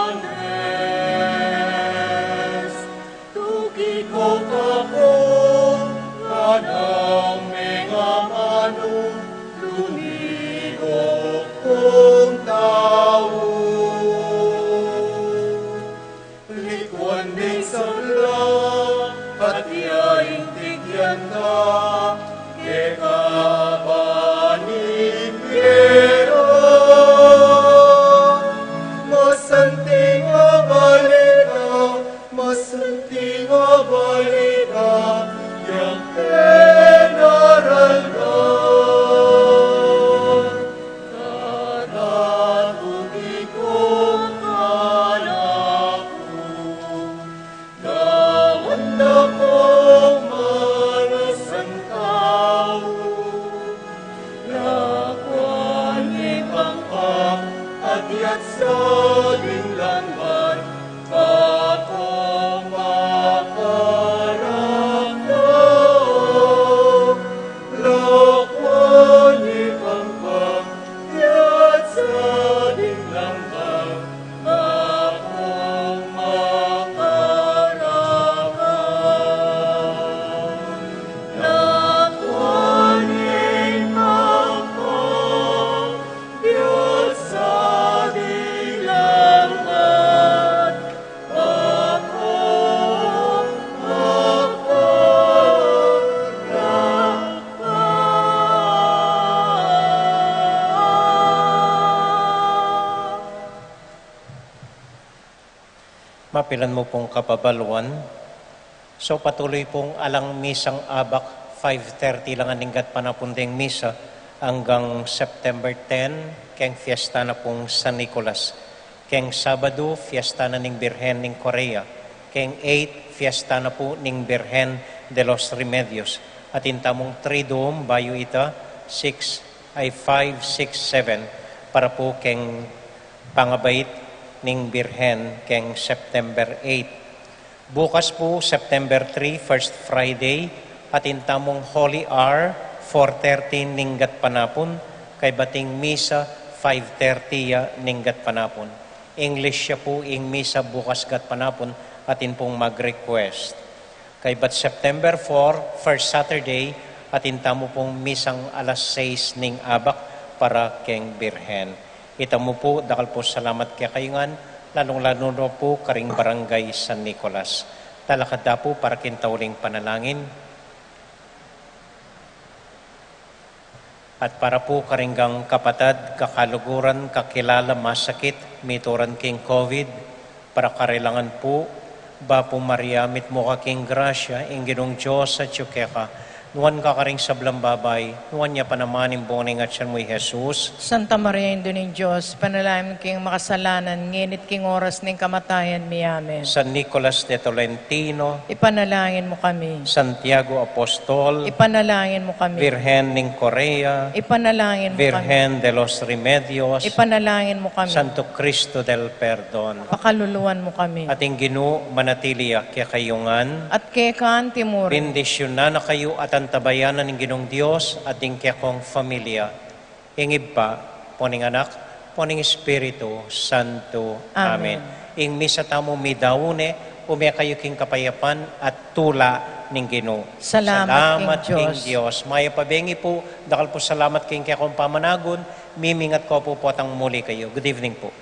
At sa ding langmat, ako makarako. Lakwan ipangpang, at sa ding langmat, ako makarako. Lakwan ipangpang, Mapilan mu pung kababaluan. So, patuloy pung alang misang abak, five thirty lang ning gatpanapun deng misa, anggang September ten, keng fiesta na pung San Nicolas. Keng Sabadu, fiesta na ning Birhen ning Correa. Keng eight, fiesta na pu ning Birhen de los Remedios. Atin tamung Triduum, bayu ita, six, ay, five, six, seven, para pu keng pangabait ning Birhen keng September eight. Bukas pu, September three, first Friday, atin tamung Holy Hour, four thirty ning gatpanapun, kaybat ing misa, five thirty ya ning gatpanapun. English ya pu ing misa bukas gatpanapun, atin pung mag-request. Kaybat September four, first Saturday, atin tamu pung misang alas sais ning abak para keng Birhen. Ita mu pu, dakal pu salamat kekayu ngan, lalung-lalu na pu karing Barangay San Nicolas. Talakad da pu para king tauling panalangin. At para pu karing kapatad, kakaluguran, kakilala, masakit, mituran king COVID, para karelangan pu, Bapu Maria, mitmu ka king grasya, ing Ginung Dios atyu keka, nuan ka karing sablang babai, nuan ya pa naman ing bunga ning atyan mu, i Jesus. Santa Maria, Indu ning Dios, ipanalangin mu kaming makasalanan, ngeni at king oras ning kamatayan mi. Amen. San Nicolas de Tolentino, ipanalangin mu kami. Santiago Apostol, ipanalangin mu kami. Birhen ning Correa, ipanalangin mu kami. Birhen de los Remedios, ipanalangin mu kami. Santo Cristo del Perdon, pakaluluan mu kami. At ing Ginu manatili ya kekayu ngan. At keka anti mu rin. Bendisyunan na kayu at antabayanan ning Ginung Dios at ding kekong familia. Ing Ibpa, ampo ning Anak, ampo ning Espiritu Santo. Amen. Amen. Ing misa tamu midaun ne, ume kayu king kapayapan at tula ning Ginu. Salamat king Dios. Mayap a bengi pu, dakal pu salamat king kekong pamanagun, mimingat ko pu potang muli kayu. Good evening pu.